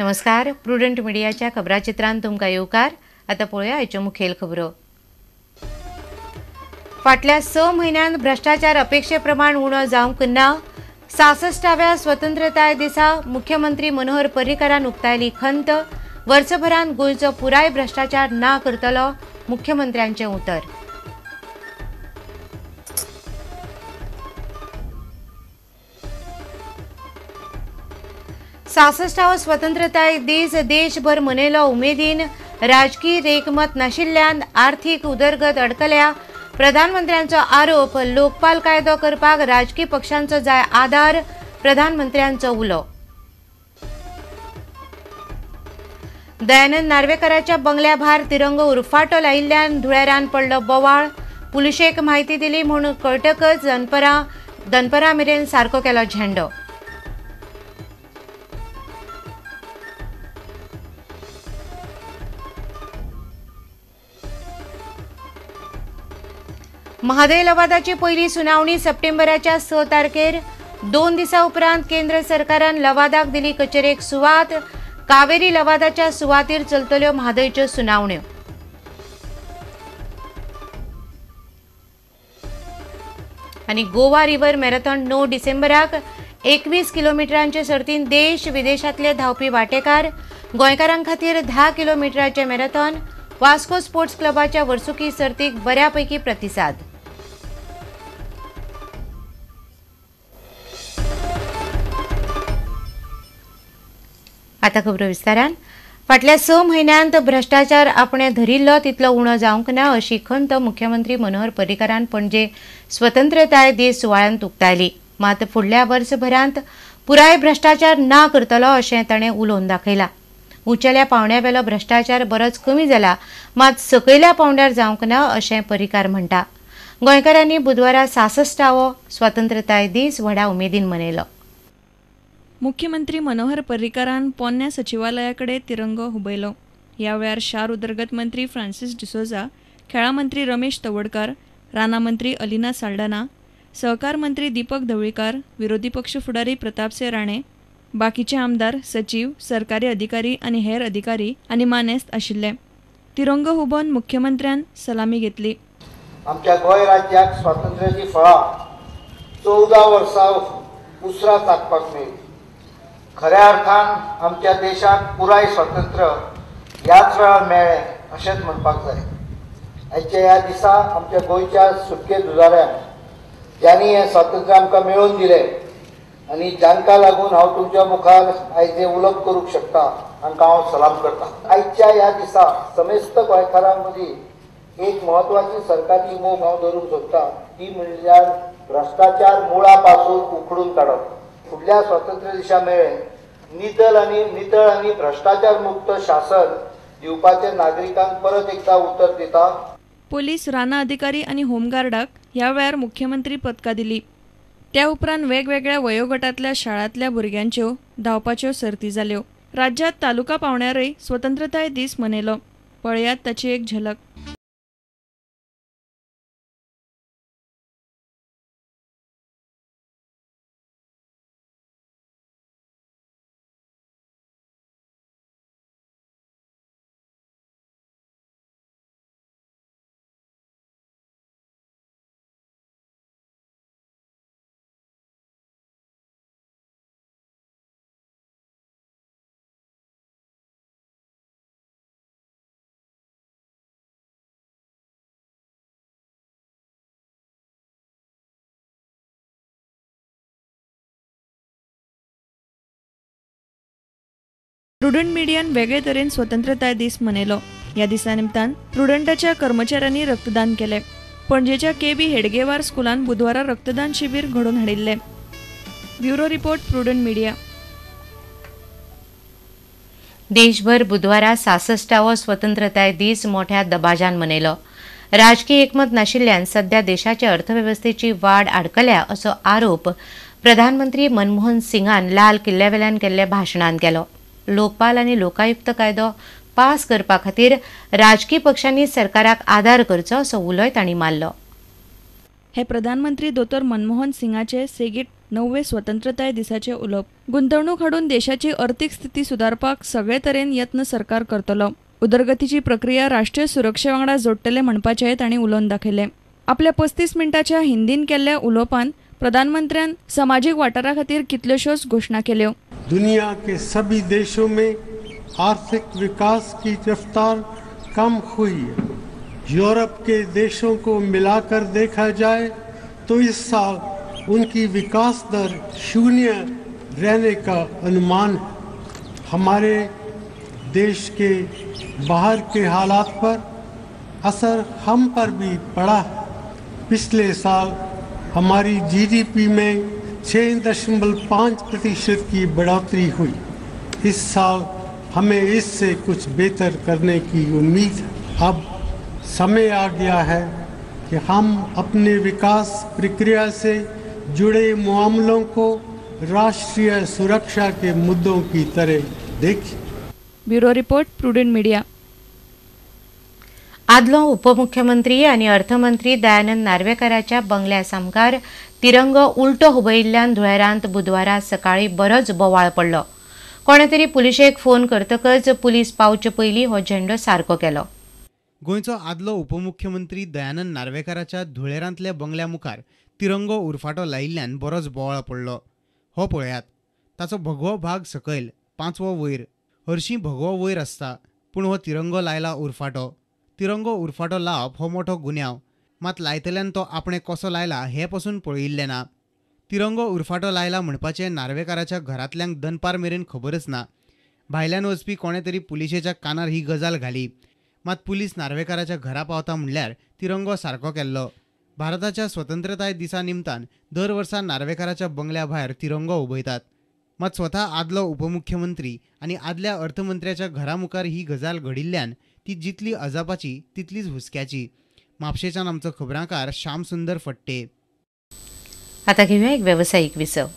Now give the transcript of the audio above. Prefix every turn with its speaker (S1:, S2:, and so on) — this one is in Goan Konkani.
S1: नमस्कार, प्रुडंट मिडियाच्या खबराचित्रांत तुमकां येवकार। आतां पळोवया आयच्यो मुखेल खबरो। फाटल्या 6 म्हयन्यांत भ्रश्टाचार अपेक्षे प्रमाण उणो जावंक ना। 66व्या स्वतंत्रताय दिसा मुख्यमंत्री मनोहर पर्रीकरान उक्तायली खंत। वर्सभरान गोंयचो पुराय भ्रश्टाचार ना करतलो, मुख्यमंत्र्यांचें उतर। 66वो स्वतंत्रताय दीस देशभर मनयलो उमेदीन। राजकीय एकमत नाशिल्ल्यान आर्थिक उदरगत अडकल्या। प्रधानमंत्र्यांचो आरोप, लोकपाल कायदो करपाक राजकीय पक्षांचो जाय आदार, प्रधानमंत्र्यांचो उलो। दयानंद नार्वेकराच्या बंगल्या भायर तिरंगो उरफाटो लायिल्ल्यान धुळेरान पडलो बोवाळ। पुलिशेक म्हायती दिली म्हूण कळटकच दनपरां मेरेन सारको केलो झेंडो। म्हादय लवादाची पयली सुनावणी सप्टेंबराच्या 6 तारखेर। 2 दिसां उपरांत केंद्र सरकारान लवादाक दिली कचेरेक सुवात। कावेरी लवादाच्या सुवातीर चलतल्यो म्हादयच्यो सुनावण्यो। आनी गोवा रिव्हर मॅरेथॉन 9 डिसेंबराक 21 किलोमिटरांचे सर्तीन देश विदेशांतले धांवपी वांटेकार। गोंयकारां खातीर 10 किलोमिटराचे मॅरेथॉन। वास्को स्पोर्ट्स क्लबाच्या वर्सुकी सर्तीक बऱ्यापैकी प्रतिसाद। आता खबरो विस्तारान। फाटल्या 6 म्हयन्यांत भ्रश्टाचार आपणे धरिल्लो तितलो उणो जावंक ना अशी खंत मुख्यमंत्री मनोहर पर्रीकरान पणजे स्वतंत्रताय दीस सुवाळ्यांत उक्तायली। मात फुडल्या वर्सभरांत पुराय भ्रश्टाचार ना करतलो अशें ताणें उलोवन दाखयलां। उंचेल्या पावंड्यावेलो भ्रश्टाचार बरोच कमी जाला, मात सकयल्या पावंड्यार जावंक ना अशें पर्रीकार म्हणटा। गोंयकारांनी बुधवारा 66वो स्वतंत्रताय दीस व्हडा उमेदीन मनयलो।
S2: मुख्यमंत्री मनोहर पर्रीकरान पोन्न्या सचिवालया कडेन तिरंगो हुबयलो। ह्या वेळार शार उदरगत मंत्री फ्रांसीस डिसोजा, खेळां मंत्री रमेश तवडकार, रानां मंत्री अलिना साल्डाना, सहकार मंत्री दीपक ढवळीकार, विरोधी पक्ष फुडारी प्रतापसिंह राणे, बाकीचे आमदार, सचिव, सरकारी अधिकारी आनी हेर अधिकारी आनी मानेस्त आशिल्ले। तिरंगो हुबोवन मुख्यमंत्र्यान सलामी घेतली।
S3: आमच्या गोंय राज्याक स्वातंत्र्याची फळां 14 वर्सां उसरां चाखपाक मेळ्ळी। खऱ्या अर्थान आमच्या देशाक पुराय स्वातंत्र्य ह्याच वेळार मेळ्ळें अशेंच म्हणपाक जाय। आयच्या ह्या दिसा आमच्या गोंयच्या सुटके झुजाऱ्यांक ज्यांनी हें स्वातंत्र्य आमकां मेळोवन दिलें आनी जांकां लागून हांव तुमच्या मुखार आयज हें उलोवप करूंक शकता हांकां हांव सलाम करता। आयच्या ह्या दिसा समेस्त गोंयकारां मदीं एक म्हत्वाची सरकारी मोख हांव धरूंक सोदता, ती म्हणल्यार भ्रश्टाचार मुळा पासून उखडून काडप। फुडल्या स्वातंत्र्य दिसा मेरेन नितळ आनी भ्रश्टाचार मुक्त शासन दिवपाचें नागरिकांक परत एकदा उतर दिता।
S2: पोलीस, रानां अधिकारी आनी होमगार्डाक ह्या वेळार मुख्यमंत्री पदकां दिली। त्या उपरांत वेगवेगळ्या वयोगटांतल्या शाळांतल्या भुरग्यांच्यो धांवपाच्यो सर्ती जाल्यो। राज्यांत तालुका पावंड्यारय स्वतंत्रताय दीस मनयलो। पळयात ताची एक झलक। प्रुडंट मिडियान वेगळे तरेन स्वतंत्रताय दीस मनयलो। ह्या दिसा निमतान प्रुडंटाच्या कर्मचाऱ्यांनी रक्तदान केलें। पणजेच्या के.बी. हेडगेवार स्कुलान बुधवारा रक्तदान शिबीर घडोवन हाडिल्लें। Bureau report, Prudent media.
S1: देशभर बुधवारा 66वो स्वतंत्रताय दीस मोठ्या दबाजान मनयलो। राजकीय एकमत नाशिल्ल्यान सध्या देशाचे अर्थवेवस्थेची वाड आडकल्या असो आरोप प्रधानमंत्री मनमोहन सिंगान लाल किल्ल्यावेल्यान केल्ल्या भाशणान केलो। लोकपाल आनी लोकायुक्त कायदो पास करपा खातीर राजकीय पक्षांनी सरकाराक आदार करचो असो उलोय तांणी मारलो।
S2: हे प्रधानमंत्री दोतोर मनमोहन सिंगाचे सेगीत 9वे स्वतंत्रताय दिसाचे उलोवप. गुंतवणूक हाडून देशाची अर्थीक स्थिती सुदारपाक सगळे तरेन यत्न सरकार करतलो. उदरगतीची प्रक्रिया राष्ट्रीय सुरक्षे वांगडा जोडटले म्हणपाचें तांणी उलोवन दाखयलें. आपल्या 35 मिनटाच्या हिंदीन केल्ल्या उलोवपान प्रधानमंत्र्यान समाजीक वाठारा खातीर कितल्योश्योच घोशणा केल्यो.
S4: दुनिया के सभी देशों में आर्थिक विकास की रफ्तार कम हुई है. यूरोप के देशों को मिलाकर देखा जाए तो इस साल उनकी विकास दर 0 रहने का अनुमान है. हमारे देश के बाहर के हालात पर असर हम पर भी पड़ा है. पिछले साल हमारी जीडीपी में 6.5% की बढ़ोतरी हुई. इस साल हमें इससे कुछ बेहतर करने की उम्मीद है. अब समय आ गया है कि हम अपने विकास प्रक्रिया से जुड़े मामलों को राष्ट्रीय सुरक्षा के मुद्दों की तरह देखें.
S2: Bureau report, Prudent Media.
S1: आदलो उपमुख्यमंत्री आनी अर्थमंत्री दयानंद नार्वेकाराच्या बंगल्या सामकार तिरंगो उलटो हुबयिल्ल्यान धुळेरांत बुधवारा सकाळी बरोच बोवाळ पडलो. कोणे तरी पुलिशेक फोन करतकच पुलीस पावचे पयलीं हो झेंडो सारको केलो.
S5: गोंयचो आदलो उपमुख्यमंत्री दयानंद नार्वेकाराच्या धुळेरांतल्या बंगल्या मुखार तिरंगो उरफाटो लायिल्ल्यान बरोच बोवाळ पडलो. हो पळयात, ताचो भगवो भाग सकयल, पांचवो वयर. हरशीं भगवो वयर आसता, पूण हो तिरंगो लायला उरफाटो. तिरंगो उरफाटो लावप हो मोठो गुन्यांव, मात लायतल्यान तो आपणें कसो लायला हें पसून पळयिल्लें ना. तिरंगो उरफाटो लायला म्हणपाचें नार्वेकाराच्या घरांतल्यांक दनपार मेरेन खबरच ना. भायल्यान वचपी कोणें तरी पुलिशेच्या कानार ही गजाल घाली, मात पुलीस नार्वेकाराच्या घरा पावता म्हणल्यार तिरंगो सारको केल्लो. भारताच्या स्वतंत्रताय दिसा निमतान दर वर्सा नार्वेकाराच्या बंगल्या भायर तिरंगो उबयतात, मात स्वता आदलो उपमुख्यमंत्री आनी आदल्या अर्थमंत्र्याच्या घरा मुखार ही गजाल घडिल्ल्यान ती जितली अजापाची तितलीच हुस्क्याची. म्हापशेच्यान आमचो खबरांकार श्याम सुंदर फट्टे.
S1: आता घेऊया एक व्यावसायिक विसव.